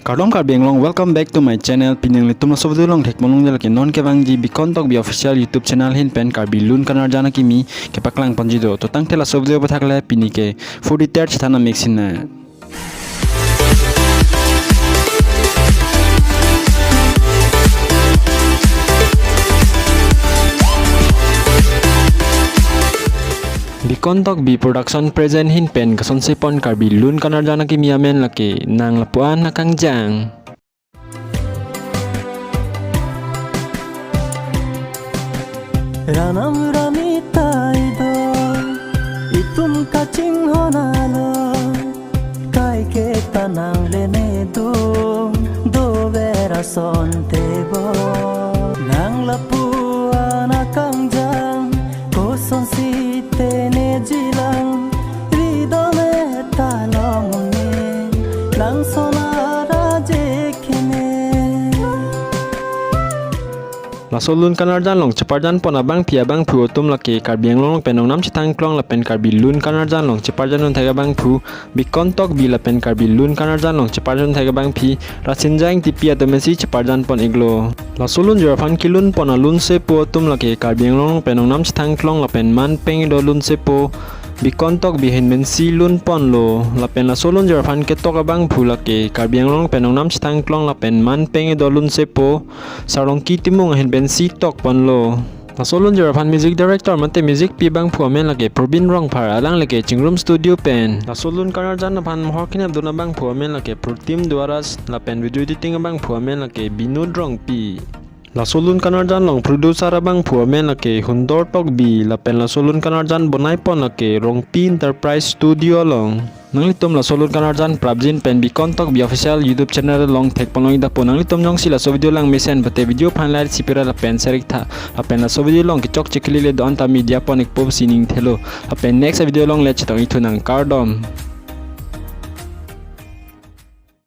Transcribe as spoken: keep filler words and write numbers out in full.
Kardom Karbi Anglong, welcome back to my channel. Pini nanglitum laso video along thekponlongji lake non kevangji Bikon Tokbi official YouTube channel ahin pen Karbi Lun Kanarjan akimi kepaklang ponji do. To tangte laso video aputhak le pini ke full detail chethan nang mik sinang. Bikon Tokbi Production present ahin pen kasonsepon Karbi Lun Kanarjan akimi amen lake Nang Lapu-an Akangjang. Ranam rami tai do, itum kachinghon alo, kaike ta nangle ne do, dover asonte bo. Nang lapu-an akangjang, kosonsi te ne jilang, ridone ta long ne, nang sonara jekene. Laso Lun Kanarjan along cheparjan pon abangpi abangphu atum lake Karbi Anglong along pen nongnam chethang klong lapen Karbi Lun Kanarjan along cheparjan un thek abangphu Bikon Tokbi lapen Karbi Lun Kanarjan along cheparjan un thek abangpi Rasinja Ingtipi atum pensi cheparjan pon iklo. Laso lunjir aphan kelun pon alun sepo atum lake Karbi Anglong along pen nongnam chethang klong lapen man peng-e do lun sepo Bikon Tokbi ahin pensi lun ponlo. Lapen laso lunjir aphan ketok abangphu lake Karbi Anglong along pen nongnam chethang klong lapen man peng-e do lun sepo Sarlongki Timung ahin pensi tok ponlo. Laso lunjir aphan music director mate music pi abangphu amen lake Probin Rongphar, alang lake Chingrum Studio pen. Laso Lun Kanarjan aphan mohor kenep dun abangphu amen lake Protim Duaras lapen video editing abangphu amen lake Binod Rongpi. Laso Lun Kanarjan along producer abangphu amen lake Hundor Tokbi lapen laso Lun Kanarjan bonai pon lake Rongpi Enterprise Studio along. Nanglitum laso Lun Kanarjan prapjin pen Bikon Tokbi official YouTube channel along thekponlong ikdakpo. Nanglitum jongsi laso video lang mesen pute video aphan like sipira lapen share iktha. Lapen laso video along kechokche kelile do-an ta media pon ikpo pusi ningthelo. Lapen next video along le chetong ikthu nang, kardom.